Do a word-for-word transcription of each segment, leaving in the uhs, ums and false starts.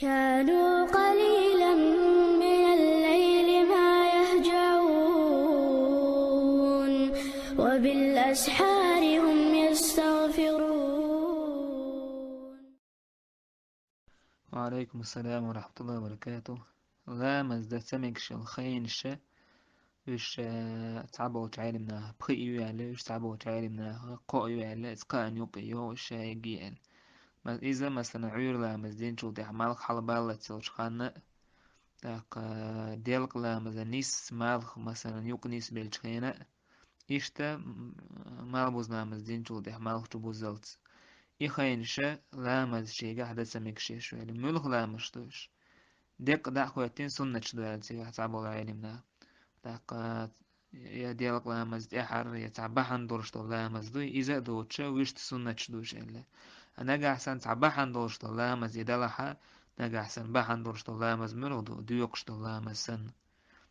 كانوا قليلا من الليل ما يهجعون، وبالأسحار هم يستغفرون. وعليكم السلام ورحمة الله وبركاته. Ламаз дан ца мегаш йола хайнаша, уьш, э, цхьаболчу Ӏеламнаха пхиъ ю аьлла, уьш цхьаболчу Ӏеламнаха кхоъ ю аьлла, иза кхаъна юкъе йогӀу, уьш ша егге аьлла. Ма-, иза, масала, Ӏуьйра ламаз динчул тӀаьхьа малх хьалабаллалц йолчу ханна а, тӀаккха, э, делкъа ламаза нис малх, масала, юкъа нисбеллачу хенахь а, иштта, м, малхбуза ламаз динчул тӀаьхьа малх чу буззалц. И хайнаша ламаз шегахь дан ца мегаш еш ю аьлла. Муьлха ламазаш ду уьш? Деккъа дӀа а хӀоьттина, суннаташ ду аьлла цигахь цхьаболу Ӏеламнаха. ТӀаккха я делкъа ламаз тӀаьхьара, я цхьа бахьана долуш долу ламаз дуй, иза а доцуша, вуьшта суннаташ ду уьш аьлла. А нагахь санна цхьа бахьана долуш долу ламаз и далахьа, нагахь санна бахьана долуш долу ламаз муьлха ду, доькъуш долу ламаз санна.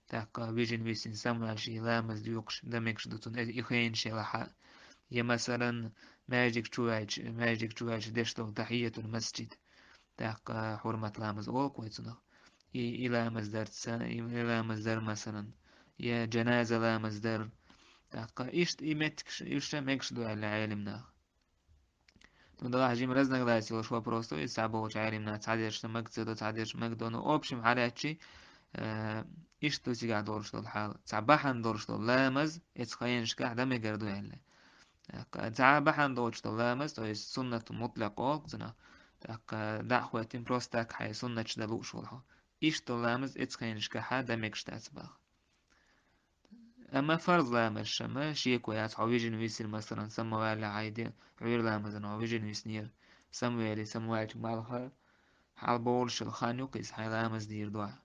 ТӀаккха вижина висина самаваьлча и ламаз доькъуш дан мегаш ду цунна, и хайнаш елахьа. Я, масалан, маьждиг чу ваьлча, маьждиг чу ваьлча деш долу тахьийятул масджид. ТӀаккха хьурмат ламаз олу вай цунах. И, и ламаз дар ца, и, и ламаз дар, масалан, я джаназа ламаз дар. ТӀаккха иштта и меттигаш, уьш ша мегаш ду аьлла Ӏеламнаха. Ну, далахь жима разногласие йолуш вопрос ду, иза цхьаболчу Ӏеламнаха цхьадерш маг ца до, цхьадерш маг до. Ну, общем хьалаьцчи, э, иштта ду цигахь долуш долу хьал. Цхьа бахьана долуш долу ламаз, эцу хайнашкахь дан мегар ду аьлла. ТӀаккха цхьа бахьана доцуш долу ламаз, то есть суннат мутлакъ олу цунах, тӀаккха дӀа а хӀоьттина, просто так хьайн суннаташ дан лууш волу хьо. Иштта долу ламаз эцу хайнашкахьа дан мегаш дац баха. Амма фарз ламазаш ма шеко яц, хьо вижина висира, масалан, самаваьлла хьайде, Ӏуьйра ламазан хьо вижина виснера, самавели, самаваьлча малха, хьалаболуш йолу хан ю-кх иза хьайн ламаз дийр дуьхьа.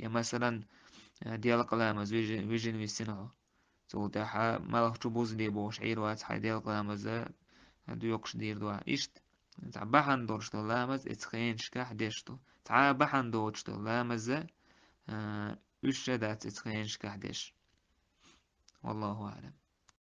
Я, масалан, делкъа ламаз вижи-, вижина висина хьо. Цул тӀаьхьа малх чу бузале бохуш Ӏийр вац хьайн делкъа ламаза доькъуш дийр дуьхьа. Иштта, цхьа бахьана долуш долу ламаз эцу хайнашкахь деш ду. Цхьа а бахьана доцуш долу ламаза, а, уьш ша дац эцу хайнашкахь деш. Валлаху аӀлам.